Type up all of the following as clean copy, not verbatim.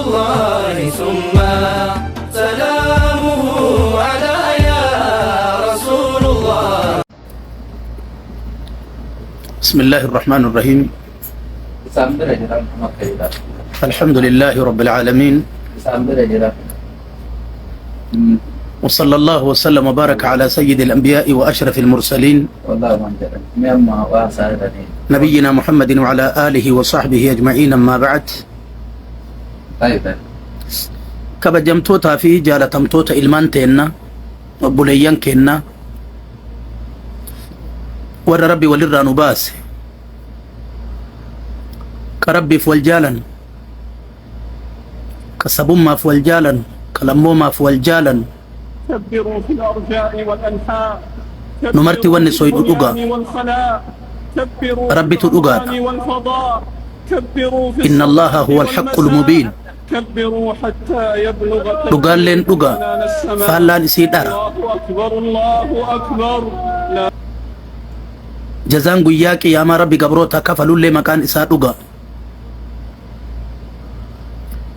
الله ثم سلامه على يا رسول الله. بسم الله الرحمن الرحيم. Isaan bira jira nama fayyada. الحمد لله رب العالمين. Isaan bira jira. وصلى الله وسلم وبارك على سيد الأنبياء وأشرف المرسلين Wallahi waan jedhan. Mee amma waa isaa jedhanii. نبينا محمد وعلى آله وصحبه أجمعين، أما بعد. Tayyib. Kabajamtootaa fi jaalatamtoota ilmaan teenna, obboleeyyan keenna, warra Rabbi walirraa nu baase, ka Rabbiif wal jaalan, ka sabummaaf wal jaalan, ka lammoomaaf wal jaalan, كبروا في الأرجاء والأنحاء. Nu marti كبروا wanni في soydu dhugaa. البنيان والخلاء. كبروا في Rabbitu dhugaadha. الأوطان والفضاء. كبروا في إن الله الصباح هو الحق والمساء. المبين. كبروا حتى يبلغ Dhugaalleen dhugaa, عنان السماء. Faallaan isii dhara. الله أكبر، الله أكبر، لا Jazaan guyyaa qiyaamaa Rabbi gabroota kafalullee maqaan isaa dhugaa.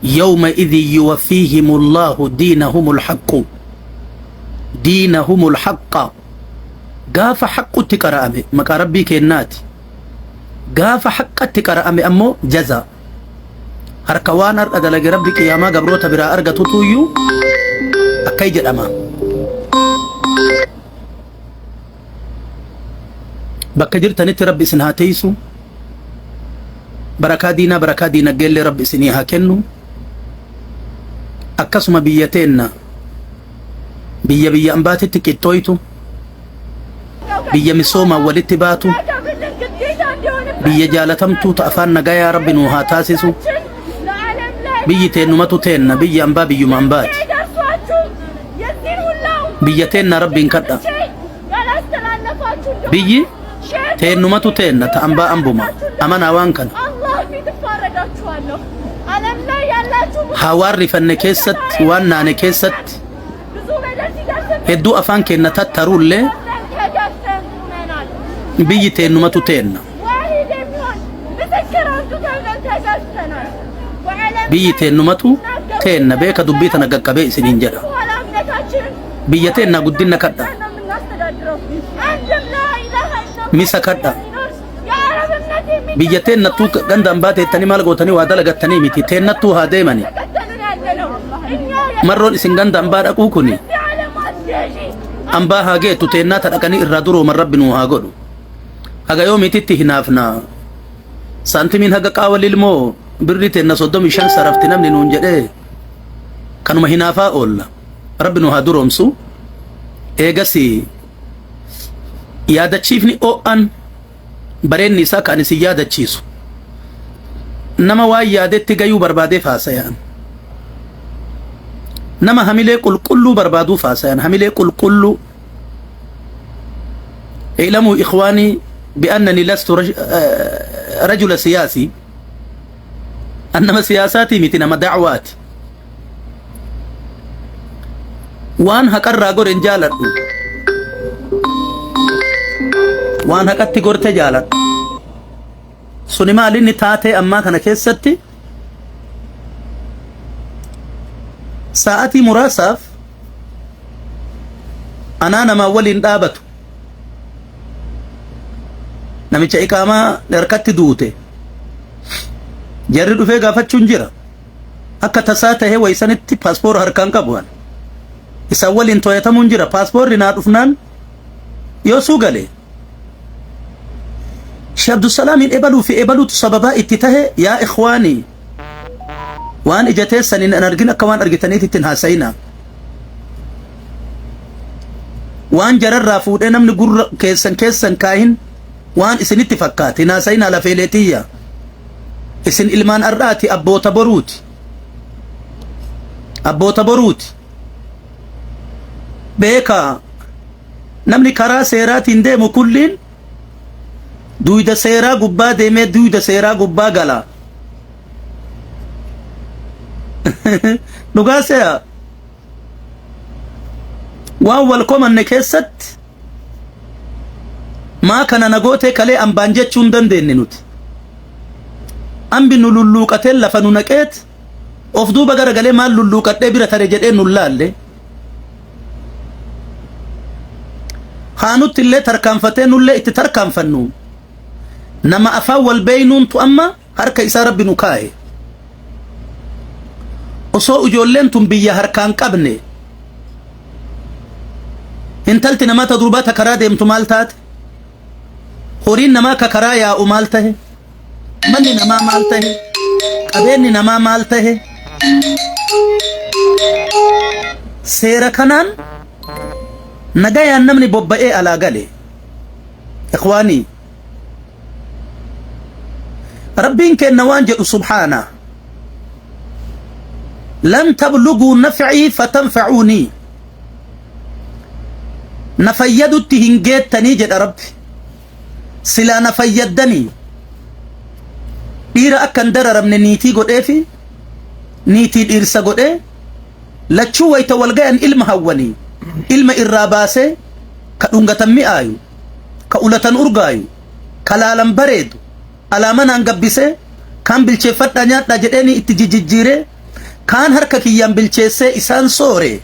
يومئذ يوفيهم الله دينهم الحق، دينهم الحق. Gaafa haqqutti qara'ame maqaa Rabbii kennaati. Gaafa haqqatti qara'ame ammoo jaza harka waan har'a dalage Rabbi qiyaamaa gabroota biraa argatutuyyuu akkay jedhama. Bakka jirtanitti Rabbi isin haa teeysu. Barakaa diinaa, barakaa diinaggeellee Rabbi isinii haa kennu. Akkasuma biyya teenna, biyya biyya ambaatitti qixxooytu, biyya misoomaan walitti baatu, biyya jaalatamtuu ta afaan nagayaa Rabbi nuu haa taasisu. Biyyi teennumatu teenna, biyya ambaa biyyuma ambaati. Biyya teenna Rabbiin kadha. Biyyi teennumatu teenna, ta ambaa ambuma. Amanaa waan kana. Haa waan rifanne keessatti, waan naane keessatti hedduu afaan keenna tattaruullee, biyyi teennumatu teenna. Biyyi teennumatu teenna. Beeka, dubbii tana qaqqabee isiniin jedha. Biyya teenna guddinna kadha. Misa kadha. Biyya teennattuu ganda ambaa teettanii maal gootanii waa dalagattanii miti. Teennattuu haa deemani. Marroon isin ganda ambaa dhaquu kuni ambaa haa geettu, teennaa ta dhaqanii irraa durooman Rabbi nuu haa godhu. Haga yoomiititti hinaafna? Saantimiin haga qaawa lilmoo birri teenna 35 sarafti namni nuun jedhee kanuma hinaafaa oolla. Rabbi nu haa duroomsu. Eegas yaadachiifni o'an bareenni isaa kan isin yaadachiisu, nama waan yaadetti gayuu barbaadeef haasayaan, nama hamilee qulqulluu barbaaduuf haasayaan, hamilee qulqulluu. اعلموا إخواني بأنني لست رجل سياسي. أنما سياساتي miti, nama dacwaati. Waan haqarraa gore hin jaaladhu, waan haqatti gorte jaaladhu. Suni maal inni taatee ammaa kana keessatti sa'atii muraasaaf anaa namaa waliin dhaabatu, namicha iqaamaa harkatti duute jarri dhufee gaafachuun jira. Akka tasaa tahee waysanitti paaspoora harkaan qabu an isaan waliin to'atamuun jira. Paaspoorri naa dhufnaan yoo suu gale Sheekh Abdusalaamiin ebaluu fi ebaluutu sababaa itti tahe. Yaa ikhwaanii, waan ija teessaniin hin argin akka waan argitaniitti ittiin haasayinaa. Waan jararraa fuudhee namni gurra keessan keessan kaahin waan isinitti fakkaate hin haasayinaa. Lafeelee tiyya, isin ilmaan har'aati, abboota boruuti, abboota boruuti. Beekaa, namni karaa seeraatiin deemu kulliin duyda seeraa gubbaa deemee duyda seeraa gubbaa gala. Dhugaa se'a. Waan wal komanne keessatti maa kana na gootee kalee ambaan jechuu hin dandeenye nuti. Ambi nu lulluuqatee lafa nu naqeet. Of duuba garagalee maal lulluuqadhee bira tare jedhee nun laalle. Haa nutti illee tarkaanfatee nullee itti tarkaanfannu. Nama afaan wal beeynuuntu amma harka isaa Rabbi nu kaaye. Osoo ijoolleen tun biyya harkaan qabne intalti namaa ta durbaa ta karaa deemtu maal taate? Horiin namaa ka karaa yaa'u maal tahe? Manni namaa maal tahe? Qabeenyi namaa maal tahe? Seera kanaan nagayaan namni bobba'ee alaa gale. Ikhwaanii, Rabbiin kenna waan jedhu subhaana. Lan tabluguu nafcii fatanfacuunii. Na fayyadutti hin geettanii jedha Rabbi. Silaa na fayyaddanii dhiira akka hin dararamne niitii godheefi niitii dhiirsa godhee lachuu wayta wal gayan ilma hawwanii ilma irraa baasee ka dhungatan mi'aayu, ka ulatan urgaayu, ka laalan bareedu alaa manaan gabbisee kaan bilcheeffadhaa nyaadhaa jedheeni itti jijjiiree kaan harka kiyyaan bilcheessee isaan soore.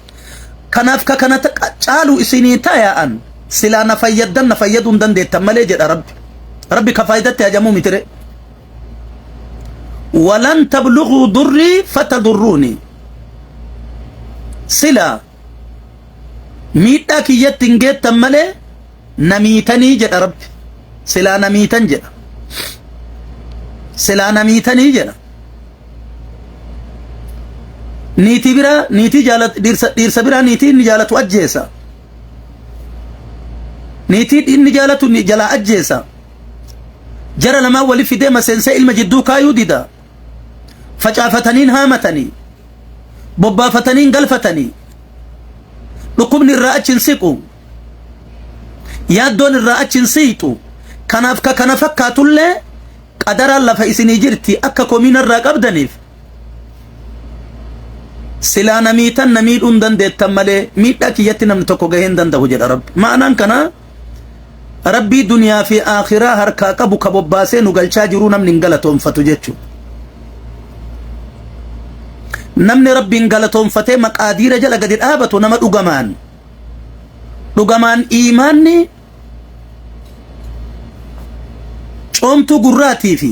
Kanaaf ka kana caalu isinii tayaa'an silaa na fayyaddan na fayyaduu hin dandeettan malee jedha Rabbi. Rabbi ka faayidatti hajamuu mitire. Walan tabluguu durrii fatadurruuni. Silaa miidhaa kiyyatti hin geettan malee na miitanii jedha Rabbi. Silaa na miitan jedha. Silaa na miitanii jedha. Niitii biraa niitii jaalat dhiirsa biraa niitii inni jaalatu ajjeesa. Niitii inni jaalatu ni jalaa ajjeesa. Jara lamaan wali fidee maseensee ilma jidduu kaayuu dida. Facaafataniin haamatanii. Bobbaafataniin galfatanii. Dhukkubni irraa achi hin siqu. Yaaddoon irraa achi hin siqxu. Kanaaf ka kana fakkaatullee qadaraan lafa isinii jirti akka komiina irraa qabdaniif silaa na miitan na miidhuu hin dandeettan malee miidhaa kiyyatti namni tokko gahee hin danda'u jedha Rabbi. Ma'anaan kanaa Rabbii duniyaa fi aakhiraa harkaa qabu ka bobbaasee nu galchaa jiruu namni hin galatoonfatu jechuudha. Namni Rabbiin galatoonfatee maqaadiira jala gadi dhaabatu nama dhugamaan. Dhugamaan iimaanni coomtuu gurraatii fi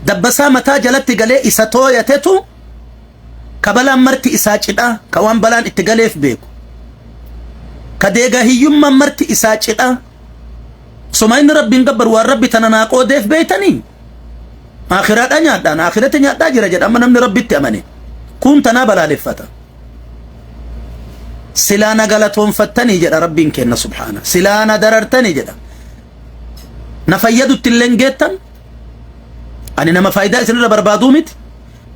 dabbasaa mataa jalatti galee isa tooyatetu ka balaan marti isaa cidhaa, ka waan balaan itti galeef beeku, ka deegaa hiyyummaan marti isaa cidhaa. Soma inni Rabbiin gabbaru waan Rabbi tana naa qoodeef beeytanii aakhiraadhaa nyaadhaan aakhiratti nyaadhaa jira jedha. Amma namni Rabbitti amane kun tanaa balaaleffata. Silaa na galatoonfattanii jedha Rabbiin kenna subhaana. Silaa na darartanii jedha. Na fayyadutti illee hin geettan. Ani nama faayidaa isinirra barbaaduu miti.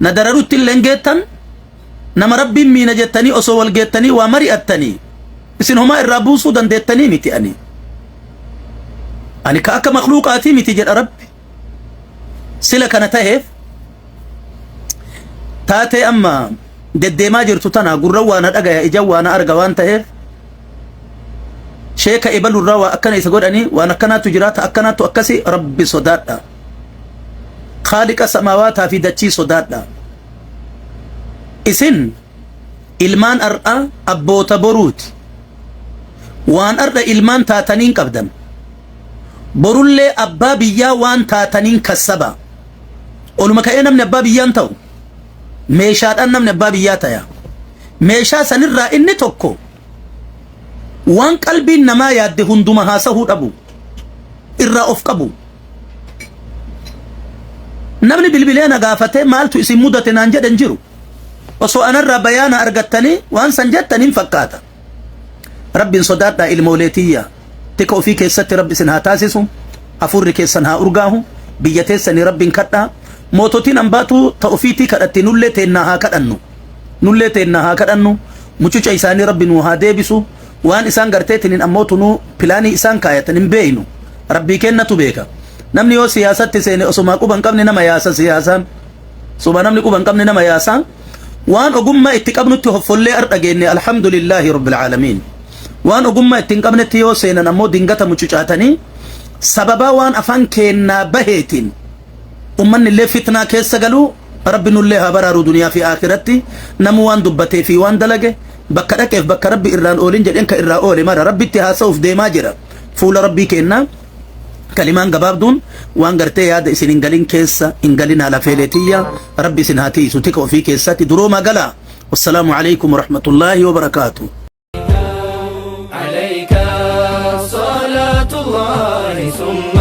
Na dararutti illee hin geettan. Nama Rabbiin miina jettanii osoo wal geettanii waa mari'attanii isin homaa irraa buusuu dandeettanii miti ani. Ani ka akka makluuqaatii miti jedha Rabbi. Sila kana taheef taatee amma deddeemaa jirtu tana gurra waa na dhagaya, ija waa na arga waan taheef sheeka ebalurraa waa akkana isa godhanii waan akkanaatu jira, ta akkanaatu akkasi. Rabbi sodaadha. Khaaliqa samaawaataa fi dachii sodaadha. Isin ilmaan ar'a abboota boruuti. Waan ar'a ilmaan taataniin qabdan borullee abbaa biyyaa waan taataniin kassaba. Oluma ka'ee namni abbaa biyyaan ta'u meeshaadhaan namni abbaa biyyaa taya. Meeshaa sanirraa inni tokko waan qalbiin namaa yaadde hunduma haasahuu dhabu, irraa of qabu. Namni bilbilee na gaafatee maaltu isin mudate naan jedhan jiru. Osoo anarraa bayaana argattanii waan san jettan hin fakkaata. Rabbiin sodaadhaa ilmoolee tiyya. Tika ofii keessatti Rabbi isin haa taasisu. Hafuurri keessan haa urgaahu. Biyya teessanii Rabbiin kadhaa. Moototiin ambaatu ta ofiitii kadhatti, nullee teennaa haa kadhannu. Nullee teennaa haa kadhannu. Mucuca isaanii Rabbi nuu haa deebisu. Waan isaan garteetiniin ammoo tunuu pilaanii isaan kaayatan hin beeynu. Rabbii kennatu beeka. Namni yoo siyaasatti seene osomaa quba hin qabne nama yaasa siyaasaan. Soba namni quba hin qabne nama yaasa. Waan ogummaa itti qabnutti hoffollee ardha geenne, alhamdulillaahi rabbil aalamiin. Waan ogummaa itti hin qabnetti yoo seenan ammoo dingata mucucaatanii sababaa waan afaan keennaa baheetiin ummanni illee fitnaa keessa galuu. Rabbi nullee haa baraaru duniyaa fi aakiratti. Namuu waan dubbatee fi waan dalage bakka dhaqeef bakka Rabbi irraan oolin jedheen ka irraa oole mara Rabbitti haasa'uuf deemaa jira. Fuula Rabbii keennaa kalimaan gabaabduun waan gartee yaada isin hin galin keessa hin galinaa lafeelee tiyya. Rabbi isin haa tiisu tika ofii keessatti duroomaa galaa. Wassalaamu alaikum warahmatullaahi wabarakaatuh. عليك صلاة الله ثم